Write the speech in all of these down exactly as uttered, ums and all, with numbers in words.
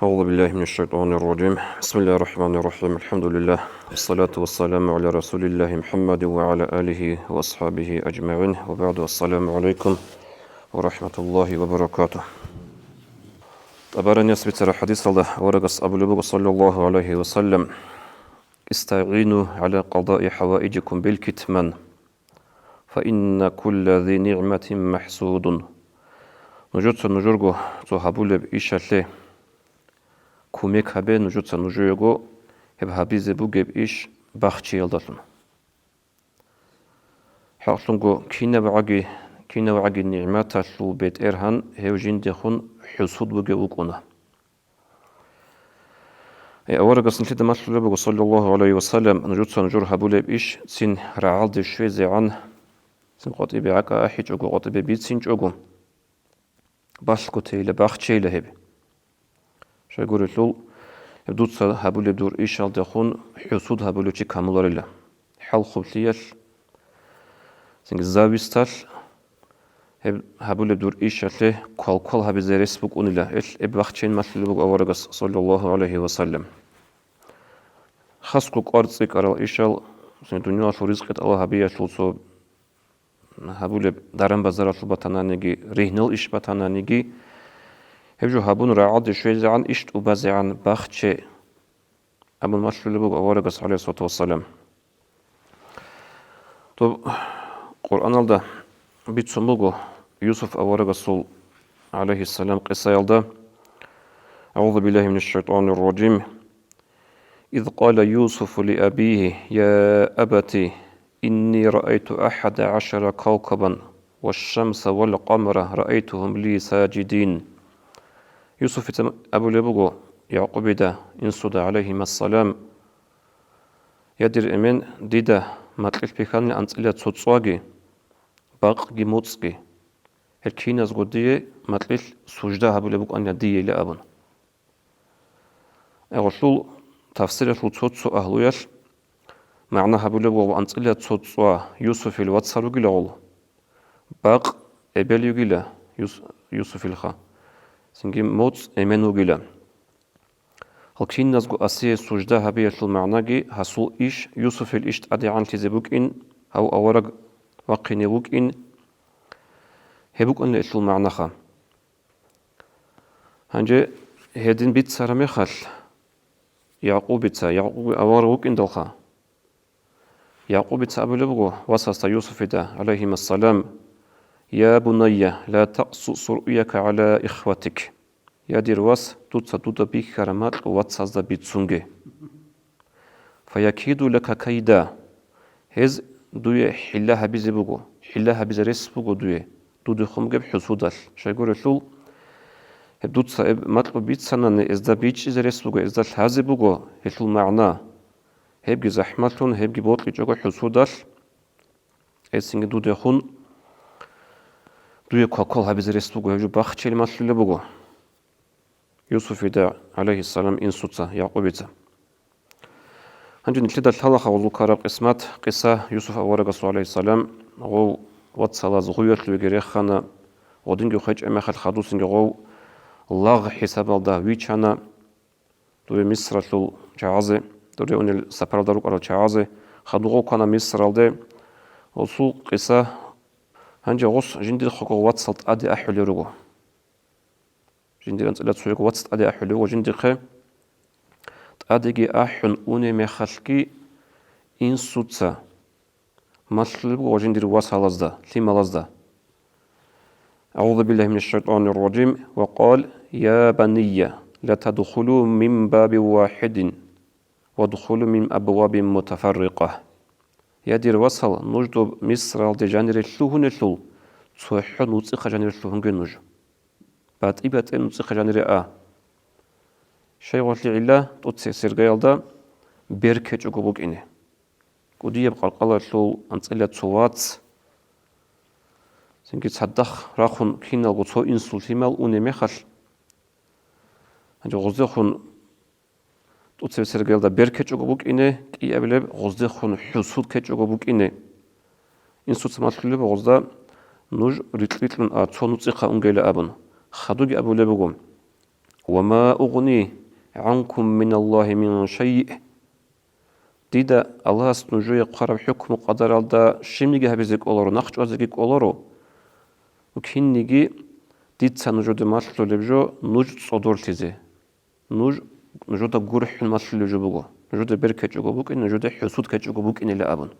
أعوذ بالله من الشيطان الرجيم. بسم الله الرحمن الرحيم. الحمد لله. والصلاة والسلام على رسول الله محمد وعلى آله وأصحابه أجمعين. وبعد. السلام عليكم ورحمة الله وبركاته. ТӀабаранияс бицараб хӀадисалда аварагас абулеб буго, саллаллагьу гӀалайгьи ва саллам: «ИстагӀину гӀала къадаи хӀаваижикум билкитман, фа инна кулла зи нигӀматин махӀсудун». Нужеца нужерго цо гьабулеб ишалъе кумек гьабе, нужеца нужеего гьеб гьабизе бугеб иш бахчиялдалъун. ХӀакълъунго кинабгӀаги, кинабгӀаги нигӀматалъул бетӀергьан гьев жиндехун хӀусуд бугев вукӀуна. Э, аварагас нилъеда малъулеб буго, саллаллагьу гӀалайгьи ва саллам, нужеца нужер гьабулеб иш цин рагӀалде щвезегӀан, цин къватӀибе гӀакӀа ахӀичӀого, къватӀибе бицинчӀого, балъго тейила, бахчейила гьеб. Щайгурелъул, гьеб дуца гьабулеб дур ишалдехун хӀусуд гьабулев чи камуларила. ХӀалхублъиялъ, цинги зависталъ, гьеб гьабулеб дур ишалъе квалквал гьабизе рес букӀунила, гьелъ гьеб бахчейин малъулеб буго аварагас, саллаллагьу гӀалайгьи ва саллам. Хасго кӀвар цӀикӀкӀарал ишал, цинги дуниялалъул ризкъи тӀалаб гьабиялъул цо гьабулеб даран-базаралъул батананиги, ригьнал иш батананиги, гьеб жо гьабун рагӀалде щвезегӀан, иш тӀубазегӀан бахче абун малъулеб буго аварагас, гӀалайгьиссалату вассалам. Доб Къуръаналда бицун буго Юсуф аварагасул, гӀалайгьиссалам, къисаялда: «АгӀузу биллагьи минаш шайтӀанир ражим. Из къала Юсуфу ли абигьи: я абати, инни раайту ахӀада гӀашара кавкабан, ва шамса вал къамара раайтугьум ли сажидин». Юсуфица абулеб буго Якъубида, инсуда, гӀалайгьимассалам: «Я дир эмен, дида макьилъ бихьанила анцӀила цо цӀваги, бакъги, моцӀги. Гьел киназго дие макьилъ сужда гьабулеб букӀанила диейила», – абун. Гьелъул тафсиралъул цо-цо агьлуялъ магӀна гьабулеб буго, анцӀила цо цӀва Юсуфил вацал ругила гъол, бакъ эбел йигила Юс-, Юсуфилха, цинги моцӀ эмен вугила. Гьал киназго асие сужда гьабиялъул магӀнаги гьасул иш, Юсуфил иш тӀадегӀанлъизе букӀин, гьав авараг вахъине вукӀин, гьеб букӀанила гьелъул магӀнаха. Гьанже гьедин бицараб мехалъ, Якъубица, Якъубги авараг вукӀиндалха, Якъубица абулеб буго васасда Юсуфида, гӀалайгьимассалам: «Я бунайя, ла такъсус руъяка гӀала ихватик». Я дир вас, дуца дуда бихьараб макьу вацазда бицунге. «Фаякиду лака кайда». Гьез дуе хӀилла гьабизе буго, хӀилла гьабизе рес буго дуе, дудехун бугеб хӀусудалъ. Щайгурелъул, гьеб дуца гьеб макьу бицанани, эзда бичӀчӀизе рес буго, эзда лъазе буго гьелъул магӀна. Гьебги захӀмалъун, гьебги бокьичӀого хӀусудалъ, гьесинги дудехун дуе квалквал гьабизе рес буго, гьеб жо бахчейин малъулеб буго Юсуфида, гӀалайгьиссалам, инсуца, Якъубица. Гьанже нилъеда лъалаха гъозул ккараб къисмат, къиса Юсуф аварагасул, гӀалайгьиссалам, гъов вацалаз гъуялъувеги рехана, гъодинги хвечӀеб мехалъ хадусинги гъов лагъ хӀисабалда вичана, дуе Мисралъул чагӀазе, дуре унел сапаралда рукӀарал чагӀазе, хадув гъов ккана Мисралде. Гъосул къиса. Гьанже гъос жиндихъего вацал тӀаде ахӀулел руго. Жиндир анцӀила цояв вац тӀаде ахӀулев вуго жиндихъе. ТӀадеги ахӀун унеб мехалъги инсуца малъулеб буго жиндир васалазда, лъималазда. أعوذ بالله من الشيطان الرجيم. وقال: يا بني لا تدخلوا من باب واحد وادخلوا من أبواب متفرقة. Я дир васал, нуж доб Мисралде жанире лъугьунелъул, цохӀо нуцӀихъа жанире лъугьунге нуж. БатӀи-батӀи нуцӀихъа жанире а. Щайгурелъул гӀилла тӀоцебесеб иргаялда бер ккечӀого букӀине. КӀудияб къалкъалалъул анцӀила цо вац, цинги цадахъ рахун киналго цо инсул лъимал унеб мехалъ, гьанже гъоздехун тӀоцебесеб иргаялда бер ккечӀого букӀине, кӀиабилеб гъоздехун хӀусуд ккечӀого букӀине. Инсуца малъулеб гъозда, нуж рикь-рикьун а, цо нуцӀихъа унгейилан абун. Хадуги абулеб буго: «Ва ма угъни гӀанкум миналлагьи мин шайъ». Дида Аллагьас нужее хъвараб хӀукму-къадаралда щибниги гьабизе кӀоларо, нахъ чӀвазеги кӀоларо. Кинниги дица нужеда малъулеб жо нуж цӀодорлъизе. Нуж, нужеда гурхӀун малъулеб жо буго. Нужеда бер ккечӀого букӀин, нужеда хӀусуд ккечӀого букӀинила абун.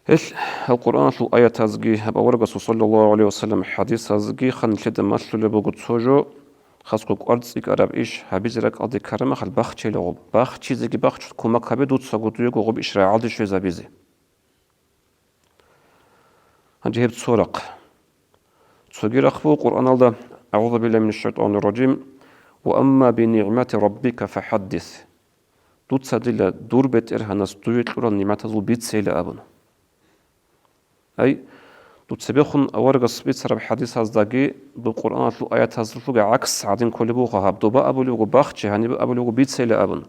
Гьелъ гьал Къуръаналъул аятазги, гьаб аварагасул саллаллагьу гӀалайгьи ва саллам хӀадисазги ха нилъеда малъулеб буго цо жо, хасго кӀвар цӀикӀкӀараб иш гьабизе ракӀалде ккараб мехалъ бахчейила гъоб. Бахчизеги бахчун кумек гьабе дуцаго дуего гъоб иш рагӀалде щвезабизе. Гьанже гьеб цо рахъ. Цоги рахъ буго Къуръаналда: «АгӀузу биллагьи минаш шайтӀанир ражим. Ва амма би нигӀмати раббика фахӀаддис». Дуца дила дур БетӀергьанас дуе кьурал нигӀматазул бицейила абун. Ай, дуца цебехун аварагас бицараб хӀадисаздаги, доб Къуръаналъул аятазулъулги гӀакс гӀадин кколеб буго гьаб, доба абулеб буго бахчи, гьаниб абулеб буго бицейила абун.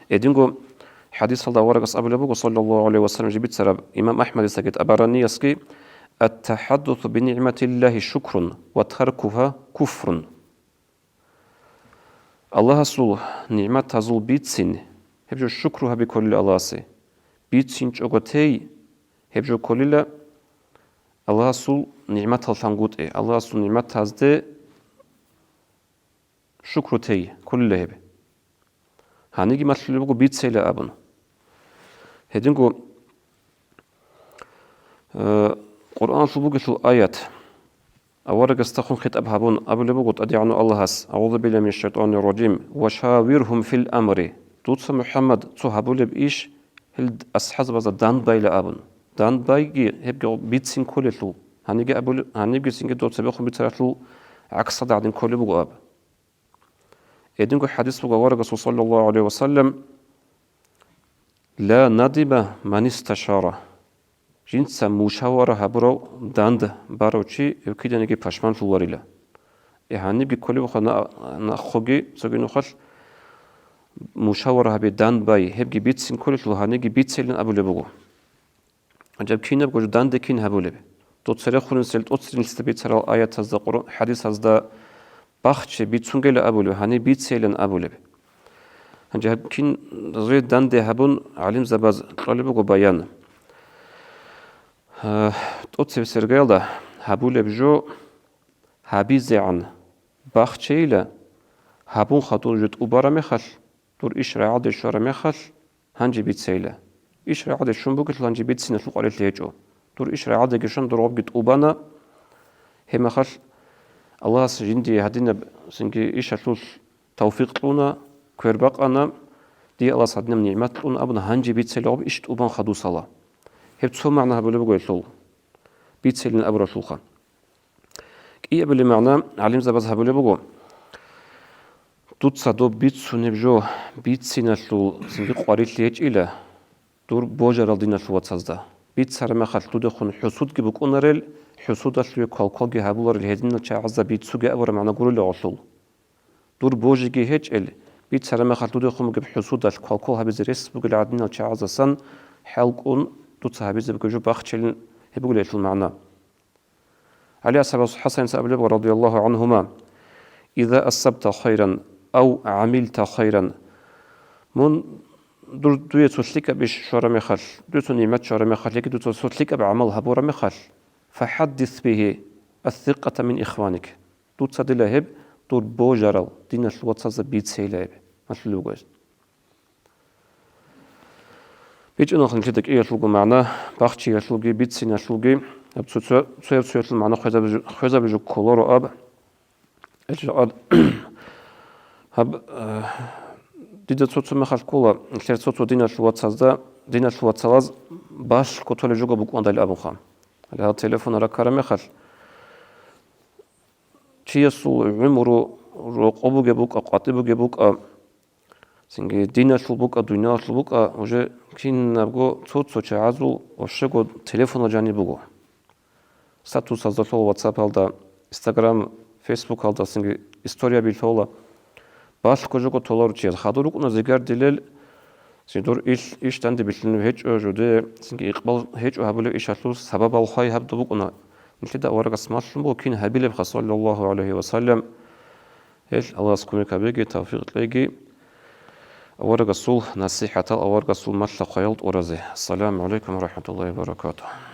Гьединго хӀадисалда аварагас абулеб буго, саллаллагьу гӀалайгьи ва саллам, жиб бицараб, имам АхӀмадисаги ТӀабараниясги: «Ат-тахӀаддусу бинигӀматиллагьи шукрун ва таркугьа куфрун». Аллагьасул нигӀматазул бицин, гьеб жо шукру гьаби кколила Аллагьасе. БицинчӀого тей, гьеб жо кколила Аллагьасул нигӀматал лъангутӀи, Аллагьасул нигӀматазде шукру тей кколила гьеб. Гьаниги малъулеб буго бицейила абун. Гьединго, э, Къуръаналъул бугелъул аят, аварагасдехун хитӀаб гьабун абулеб буго ТӀадегӀанав Аллагьас: «АгӀузу биллагьи минаш шайтӀанир ражим. Ва шавиргьум фил амри». Дуца, МухӀаммад, цо гьабулеб иш гьел асхӀабзабазда дандбайила абун. Дандбайги гьебги бицин кколелъул, гьаниги абулеб, гьанибги цинги доб цебехун бицаралъул гӀаксалда гӀадин кколеб буго аб. Гьединго хӀадис буго аварагасул, саллаллагьу гӀалайгьи ва саллам: «Ла надима ман исташара». Жинца мушавара гьабурав, данд барав чи гьев киданиги пашманлъуларила. Э, гьанибги кколеб буго на-, нахъоги цоги нухалъ мушавара гьаби, дандбай, гьебги бицин кколелъул гьаниги бицейилан абулеб буго. Гьанже кинабго жо данде кин гьабулеб? Доб церехун сел тӀоцеринлъица бицарал аятазда, Къуръан, хӀадисазда бахчи бицунгейила абулеб, гьаниб бицейилан абулеб? Гьанже гьаб кин жо данде гьабун, гӀалимзабаз кьолеб буго баян. Гьа, тӀоцебесеб иргаялда гьабулеб жо гьабизегӀан бахчейила, гьабун хадур жо тӀубараб мехалъ, дур иш рагӀалде щвараб мехалъ, гьанже бицейила. Иш рагӀалде щун бугелъул гьанже бициналъул къварилъи гьечӀо. Дур иш рагӀалдеги щван, дур гъобги тӀубана. Гьеб мехалъ Аллагьас жиндие гьадинаб цинги ишалъулъ тавфикъ кьуна, квер бакъана, дие Аллагьас гьадинаб нигӀмат кьуна абун, гьанже бицейила гъоб иш тӀубан хадусала. Гьеб цо магӀна гьабулеб буго гьелъул, бицейилан абуралъулха. КӀиабилеб магӀна гӀалимзабаз гьабулеб буго: дуца доб бицунеб жо бициналъул цинги къварилъи гьечӀила дур божарал диналъул вацазда. Бицараб мехалъ дудехун хӀусудги букӀунарел, хӀусудалъуве квалквалги гьабуларел гьединал чагӀазда бицуге абураб магӀна гурила гьелъул. Дур божиги гьечӀел, бицараб мехалъ дудехун бугеб хӀусудалъ квалквал гьабизе рес бугел гӀадинал чагӀаздасан хӀалкӀун, дуца гьабизе бугеб жо бахчилин гьеб бугила гьелъул магӀна. ГӀали асхӀабас ХӀасаница абулеб, радияллагьу гӀангьума: «Иза асабта хайран ав гӀамилта хайран». Мун, дур, дуе цо лъикӀаб иш щвараб мехалъ, дуе цо нигӀмат щвараб мехалъ, яги дуца цо лъикӀаб гӀамал гьабураб мехалъ, «фахӀаддис бигьи ас-сикъата мин ихваник». Дуца дила гьеб дур божарал диналъул вацазда бицейила гьеб, малъулеб буго гьез. БичӀчӀунахъ нилъеда кӀиялъулго магӀна, бахчиялъулги, бициналъулги, гьаб цо-, цо-, цояб-цоялъул магӀна хвезабиз-, хвезабизе кколаро аб. Гьеб жакъа гьаб, э, дида цо-цо мехалъ ккола, нилъер цо-цо диналъул вацазда, диналъул вацалаз балъго толеб жого букӀундал абунха. Гьале гьал телефон раккараб мехалъ, чиясул гӀумру рокъо бугеб букӀа, къватӀиб бугеб букӀа, цинги диналъул букӀа, дуниялалъул букӀа, уже кинабго цо-цо чагӀазул вообще-го телефонал жаниб буго. Статусазда лъола, WhatsApp-алда, Instagram, Facebook-алда цинги историяби лъола. Балъго жого толаручиял хадур рукӀуна зигардилел, цин дур ил иш данде билълъунеб гьечӀо, жуде цинги икъбал гьечӀо гьабулеб ишалъул сабабал хвай гьаб доб букӀуна. Нилъеда аварагас малъун буго кин гьабилебха, саллаллагьу гӀалайгьи ва саллам. Гьел Аллагьас кумек гьабеги, тавфикъ кьеги аварагасул насихӀатал, аварагасул малъа-хъваял тӀуразе. Ассаламу гӀалайкум ва рахӀматуллагьи ва баракатугьу.